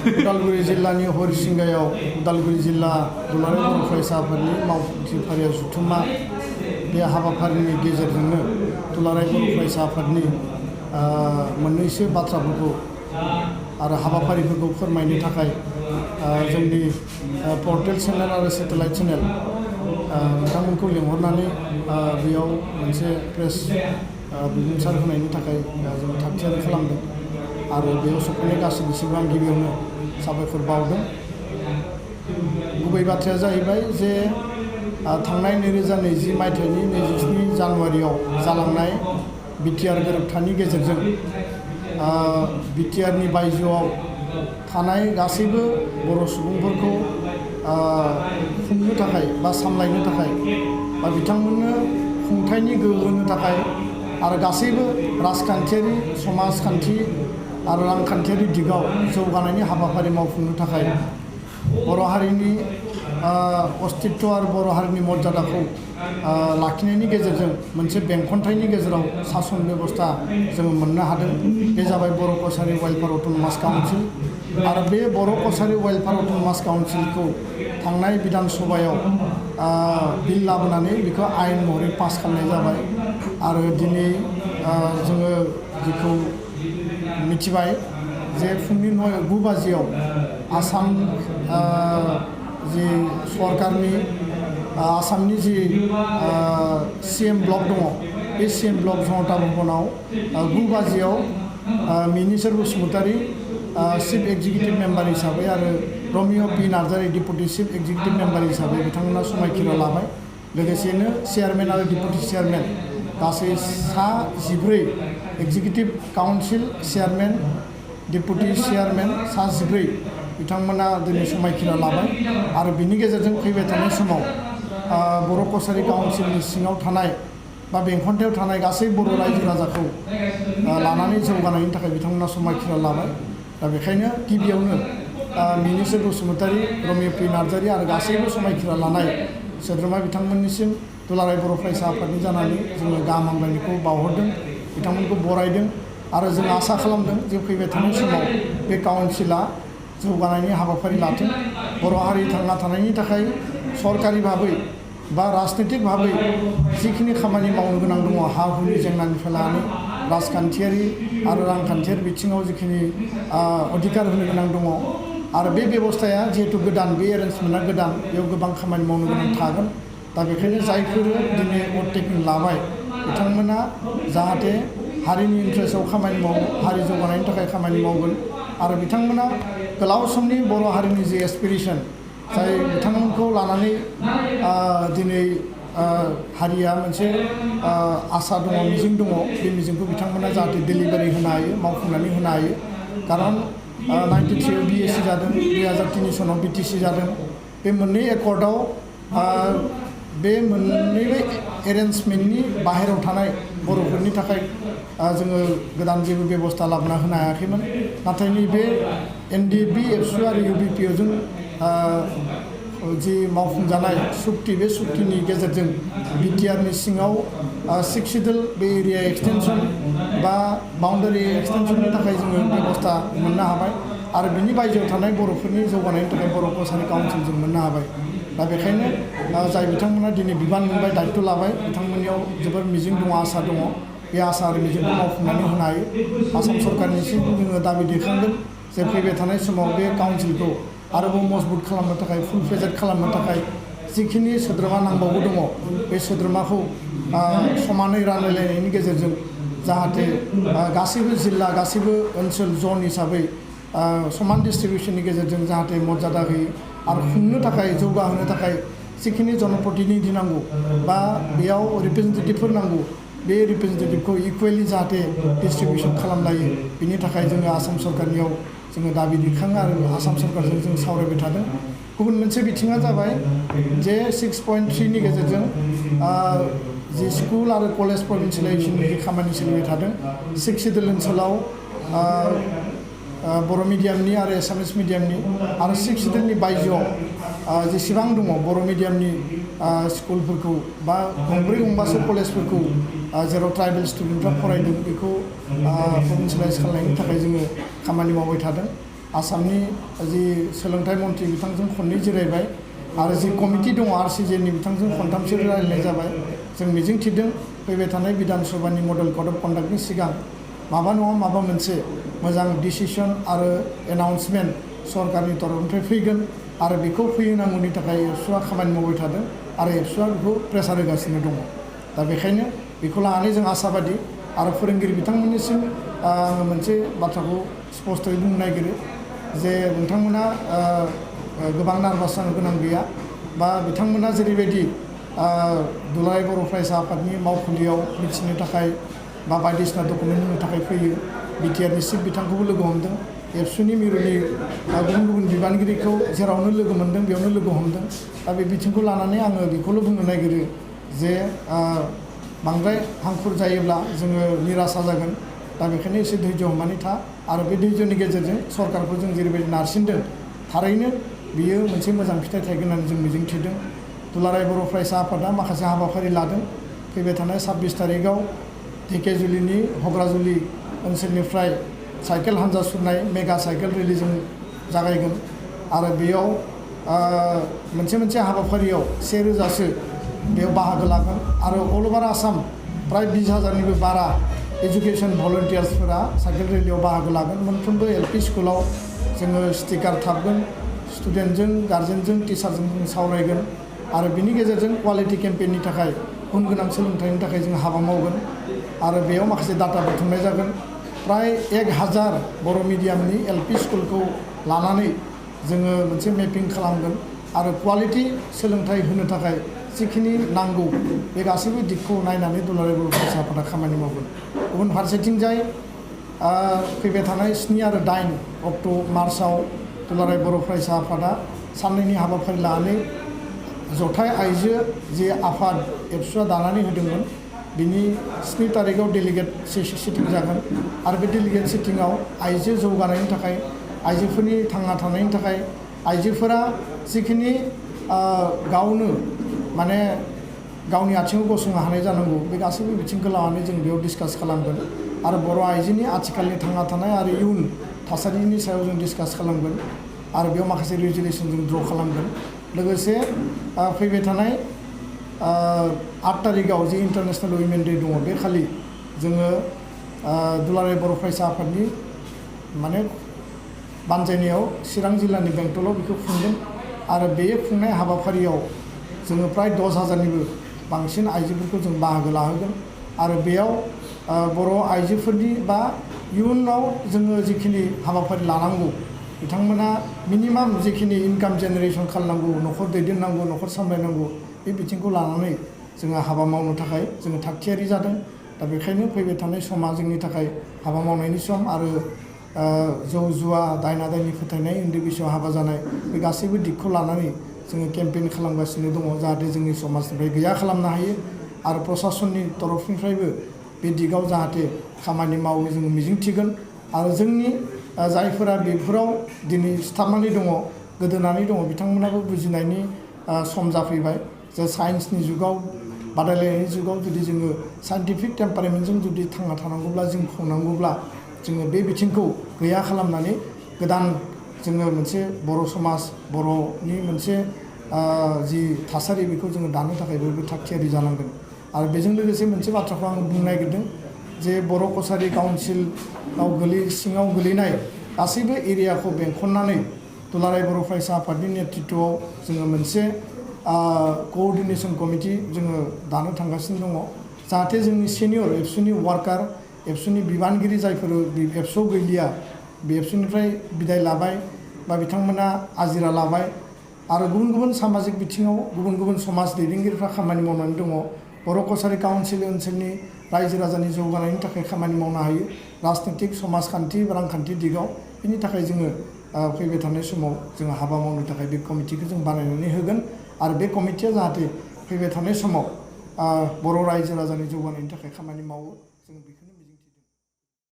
उदालगुरि जिल्लानि हरिसिंगायाव उदालगुरि जिल्ला दुलाराय बर' फरायसा आफादनि मावफुंथि फारिया जुथुमा बे हाबाफारिनि गेजेरजोंनो दुलाराय बर' फरायसा आफादनि मोननैसो बाथ्राफोरखौ आरो हाबाफारिफोरखौ फोरमायनो थाखाय जोंनि पर्टेल चेनेल आरो सेटेलाइट चेनेल बिथांमोनखौ लिंहरनानै बेयाव मोनसे प्रेस बिबुंसार होनायनि थाखाय जों थागथियारि खालामदों आरो बेयाव सफैनाय गासैनिसिमबो आं गिबियावनो साबायखर बावदों। गुबै बाथ्राया जाहैबाय जे थांनाय 2020 मायथाइनि 27 जानुवारियाव जालांनाय बिटिआर गोरोबथानि गेजेरजों बिटिआरनि बायजोआव थानाय गासैबो बर' सुबुंफोरखौ खुंनो थाखाय बा सामलायनो थाखाय बा बिथांमोननो खुंथायनि गोहो होनो थाखाय आरो गासैबो राजखान्थियारि समाजखान्थि आरो रांखान्थियारि दिगाव जौगानायनि हाबाफारि मावफुंनो थाखाय बर' हारिनि अस्तित्व आरो बर' हारिनि मर्यादाखौ लाखिनायनि गेजेरजों मोनसे बेंखनथायनि गेजेराव सासन बेबस्था जों मोननो हादों। बे जाबाय बर' कसारि वेलफेयार अट'नमास काउन्सिल आरो बे बर' कसारि वेलफेयार अट'नमास काउन्सिलखौ थांनाय बिधान सभायाव बिल लाबोनानै बेखौ आयेन महरै पास खालामनाय जाबाय आरो दिनै जोङो जिखौ मिथिबाय जे फुंनि 9 बाजियाव आसाम जि सरकारनि आसामनि जि CM ब्लक दङ बे CM ब्लक जनता भवनाव 9 बाजियाव Minisor Basumatary chief executive member हिसाबै आरो रमिय' P Narzary deputy chief executive member हिसाबै बिथांमोना समायखिरा लाबाय। लोगोसेनो चेयारमेन आरो डिपुटि चेयारमेन गासै 14 executive council chairman deputy chairman 14 बिथांमोना दिनै समायखिरा लाबाय आरो बिनि गेजेरजों फैबाय थानाय समाव बर' कसारि काउन्सिलनि सिङाव थानाय बा बेंखनथायाव थानाय गासै बर' रायजो राजाखौ लानानै जौगानायनि थाखाय बिथांमोना समायखिरा लाबाय। दा बेखायनो गिबियावनो मिनिसोर बसुमतारी रमिय' पि नार्जारी आरो गासैबो समायखिरा लानाय सोद्रोमा बिथांमोननिसिम दुलाराय बर' फरायसा आफादनि जानानै जोङो गाहाम हामलायनायखौ बावहरदों, बिथांमोनखौ बरायदों आरो जों आसा खालामदों जे फैबाय थानाय समाव बे काउन्सिला जौगानायनि हाबाफारि लाथों। बर' हारि थांना थानायनि थाखाय सरकारि भाबै बा राजनितिक भाबै जिखिनि खामानि मावनो गोनां दङ हा हुनि जेंनानिफ्राय लानानै राजखान्थियारि आरो रांखान्थियारि बिथिङाव जिखिनि अधिकार होनो गोनां दङ आरो बे बेबस्थाया जिहेतु गोदान, बे एरेन्जमेन्टआ गोदान, बेयाव गोबां खामानि मावनो गोनां थागोन। दा बेखायनो जायफोर दिनै अभारटेकिं लाबाय बिथांमोना जाहाथे हारिनि इन्ट्रेस्टआव खामानि मावो, हारि जौगानायनि थाखाय खामानि मावगोन आरो बिथांमोना गोलाव समनि बर' हारिनि जे एसपिरेसन जाय बिथांमोनखौ लानानै दिनै हारिया मोनसे आसा दङ, मिजिं दङ, बे मिजिंखौ बिथांमोना जाहाथे डेलिभारि होनो हायो, मावफुंनानै होनो हायो। खारन 93 BSc जादों, 2003 सनाव BTC जादों। बे मोननै एकर्डआव बे मोननैबो एरेन्जमेन्टनि बाहेरायाव थानाय बर'फोरनि थाखाय जोङो गोदान जेबो बेबस्था लाबोना होनो हायाखैमोन। नाथाय नैबे NDFB, एबसु आरो UBPOजों जि मावफुंजानाय सुक्ति, बे सुक्तिनि गेजेरजों बिटिआरनि सिङाव 6 सिडुल बे एरिया एक्सटेनसन बा बाउन्डारि एक्सटेनसननि थाखाय जोङो बेबस्था मोननो हाबाय आरो बिनि बायजोआव थानाय बर'फोरनि जौगानायनि थाखाय बर' कसारि काउन्सिल जों मोननो हाबाय। दा बेखायनो जाय बिथांमोना दिनै बिबान मोनबाय, दायित्व लाबाय, बिथांमोननियाव जोबोर मिजिं दङ, आसा दङ। बे आसा आरो मिजिंखौ मावफुंनानै होनो हायो। आसाम सरकारनिसिम जोङो दाबि दैखांगोन जे फैबाय थानाय समाव बे काउन्सिलखौ आरोबाव मजबुत खालामनो थाखाय, फुल फ्लेजेड खालामनो थाखाय जिखिनि सोद्रोमा नांबावगौ दङ बे सोद्रोमाखौ समानै रानलायलायनायनि गेजेरजों जाहाथे गासैबो जिल्ला, गासैबो ओनसोल, जन हिसाबै समान डिस्ट्रिबिउसननि गेजेरजों जाहाथे मर्यादा होयो आरो खुंनो थाखाय, जौगाहोनो थाखाय जिखिनि जनप्रतिनिधि नांगौ बा बेयाव रिप्रेजेन्टेटिभफोर नांगौ, बे रिप्रेजेन्टेटिभखौ इकुवेलि जाहाथे डिस्ट्रिबिउसन खालामलायो, बिनि थाखाय जोङो आसाम सरकारनियाव जोङो दाबि दैखाङो आरो आसाम सरकारजों जों सावरायबाय थादों। गुबुन मोनसे बिथिङा जाबाय जे 6.3 नि गेजेरजों जि स्कुल आरो कलेज प्रभिन्सियेलाइजेसननि जि खामानि सोलिबाय थादों, 6 सिडुल ओनसोलाव बर' मिडियामनि आरो एसामिस मिडियामनि आरो 6 सिडुलनि बायजोआव जेसेबां दङ बर' मिडियामनि स्कुलफोरखौ बा 2-3 कलेजफोरखौ जेराव ट्राइबेल स्टुडेन्टफ्रा फरायदों बेखौ प्रभिन्सियेलाइज खालामनायनि थाखाय जोङो खामानि मावबाय थादों आसामनि जि सोलोंथाइ मन्थ्रि बिथांजों खननै जिरायबाय आरो जि कमिटि दङ RCJनि बिथांजों खनथामसो रायलायनाय जाबाय। जों मिजिं थिदों फैबाय थानाय बिधान सभानि मडेल कड अफ कन्डाक्टनि सिगां माबा नङा माबा मोनसे मोजां डिसिसन आरो एनाउन्समेन्ट सरकारनि तरफनिफ्राय फैगोन आरो बेखौ फैनांगौनि थाखाय एबसुआ खामानि मावबाय थादों आरो एबसुआ बेखौ प्रेसार होगासिनो दङ। दा बेखायनो बेखौ लानानै जों आसाबादि आरो फोरोंगिरि बिथांमोननिसिम आङो मोनसे बाथ्राखौ स्पष्टयै बुंनो नागिरो जे नोंथांमोना गोबां नार्भास जानो गोनां गैया बा बिथांमोना जेरैबायदि दुलाराय बर' फरायसा आफादनि मावखुलियाव मिथिनो थाखाय बा बायदिसिना डकुमेन्ट होनो थाखाय फैयो। बिटिआरनि चिफ बिथांखौबो लोगो हमदों। एबसुनि मिरुनि गुबुन गुबुन बिबानगिरिखौ जेरावनो लोगो मोन्दों बेयावनो लोगो हमदों। दा बे बिथिंखौ लानानै आङो बेखौल' बुंनो नागिरो जे बांद्राय हांखुर जायोब्ला जोङो निराशा जागोन। दा बेखायनो एसे धैर्य हमनानै था आरो बे धैर्यनि गेजेरजों सरकारखौ जों जेरैबायदि नारसिनदों थारैनो बियो मोनसे मोजां फिथाइ थायगोन होननानै जों मिजिं थिदों। दुलाराय बर' फरायसा आफादा माखासे हाबाफारि लादों। फैबाय थानाय 26 तारिखआव धेकियाजुलिनि हग्राजुलि ओनसोलनिफ्राय साइकेल हान्जा सुरनाय मेगा साइकेल रेलिजों जागायगोन आरो बेयाव मोनसे हाबाफारियाव 1000सो बेयाव बाहागो लागोन आरो अल ओभार आसाम प्राय 20,000निबो बारा एजुकेशन भलन्टियार्सफोरा साइकेल रेलियाव बाहागो लागोन। मोनफ्रोमबो LP स्कुलाव जोङो स्टिकार थाबगोन, स्टुडेन्टजों गार्जेनजों टिचारजों जों सावरायगोन आरो बिनि गेजेरजों क्वालिटि केम्पेइननि थाखाय गुन गोनां सोलोंथाइनि थाखाय जों हाबा मावगोन आरो बेयाव माखासे डाटा बुथुमनाय जागोन। प्राय 1000 बर' मिडियामनि LP स्कुलखौ लानानै जोङो मोनसे मेपिं खालामगोन आरो क्वालिटि सोलोंथाइ होनो थाखाय जिखिनि नांगौ बे गासैबो दिगखौ नायनानै दुलाराय बर' फरायसा आफादा खामानि मावगोन। गुबुन फारसेथिंजाय फैबाय थानाय 7 आरो 8 मार्चआव दुलाराय बर' फरायसा आफादा साननैनि हाबाफारि लानानै जथाय आइजो जे आफाद एबसुआ दानानै होदोंमोन बिनि 7 तारिखआव डेलिगेट सिटिं जागोन आरो बे डेलिगेट सिटिंआव आइजो जौगानायनि थाखाय आइजोफोरनि थांना थानायनि थाखाय आइजोफोरा जिखिनि गावनो माने गावनि आथिङाव गसंनो हानाय जानांगौ बे गासैबो बिथिंखौ लानानै जों बेयाव डिसकास खालामगोन आरो बर' आइजोनि आथिखालनि थांना थानाय आरो इयुन थासारिनि सायाव जों डिसकास खालामगोन आरो बेयाव माखासे रेजुलेसन जों ड्र खालामगोन। लोगोसे फैबाय थानाय 8 तारिखआव जे इन्टारनेशनेल उइमेन डे दङ बे खालि जोङो दुलाराय बर' फरायसा आफादनि माने बानजायनायाव चिरां जिल्लानि बेंटलाव बेखौ खुंगोन आरो बे खुंनाय हाबाफारियाव जोङो प्राय 10,000निबो बांसिन आइजोफोरखौ जों बाहागो लाहोगोन आरो बेयाव बर' आइजोफोरनि बा इयुनाव जोङो जिखिनि हाबाफारि लानांगौ बिथांमोना मिनिमाम जिखिनि इनकाम जेनेरेसन खालामनांगौ, न'खर दैदेननांगौ, न'खर सामलायनांगौ बे बिथिंखौ लानानै जोङो हाबा मावनो थाखाय जोङो थागथियारि जादों। दा बेखायनो फैबाय थानाय समा जोंनि थाखाय हाबा मावनायनि सम आरो जौ जुवा दायना दायनि फोथायनाय उन्दै बैसोआव हाबा जानाय बे गासैबो दिगखौ लानानै जोङो केम्पेइन खालामगासिनो दङ जाहाथे जोंनि समाजनिफ्राय गैया खालामनो हायो आरो प्रसासननि तरफनिफ्रायबो बे दिगाव जाहाथे खामानि मावो जोङो मिजिंथिगोन आरो जोंनि जायफोरा बेफोराव दिनै सिथाबनानै दङ गोदोनानै दङ बिथांमोनाबो बुजिनायनि सम जाफैबाय जे साइन्सनि जुगाव बादायलायनायनि जुगाव जुदि जोङो साइन्टिफिक टेम्पारेमेन्टजों जुदि थांना थानांगौब्ला जिउ खुंनांगौब्ला जोङो बे बिथिंखौ गैया खालामनानै गोदान जोङो मोनसे बर' समाज बर'नि मोनसे जि थासारि बेखौ जोङो दानो थाखाय बयबो थागथियारि जानांगोन आरो बेजों लोगोसे मोनसे बाथ्राखौ आं बुंनो नागिरदों जे बर' कसारि काउन्सिलाव सिङाव गोलैनाय गासैबो एरियाखौ बेंखननानै दुलाराय बर' फरायसा आफादनि नेतृत्वआव जोङो मोनसे कअर्डिनेसन कमिटि जोङो दानो थांगासिनो दङ जाहाथे जोंनि सिनियर एबसुनि वार्कार एबसुनि बिबानगिरि जायफोर एबसुआव गैलिया बे एबसुनिफ्राय बिदाय लाबाय बा बिथांमोना आजिरा लाबाय आरो गुबुन गुबुन सामाजिक बिथिङाव गुबुन गुबुन समाज दैदेनगिरिफ्रा खामानि मावनानै दङ बर' कसारि काउन्सिल ओनसोलनि रायजो राजानि जौगानायनि थाखाय खामानि मावनो हायो राजनितिक समाजखान्थि रांखान्थि दिगाव बिनि थाखाय जोङो फैबाय थानाय समाव जोङो हाबा मावनो थाखाय बे कमिटिखौ जों बानायनानै होगोन आरो बे कमिटिया जाहाथे फैबाय थानाय समाव बर' रायजो राजानि जौगानायनि थाखाय खामानि मावो जों बेखौ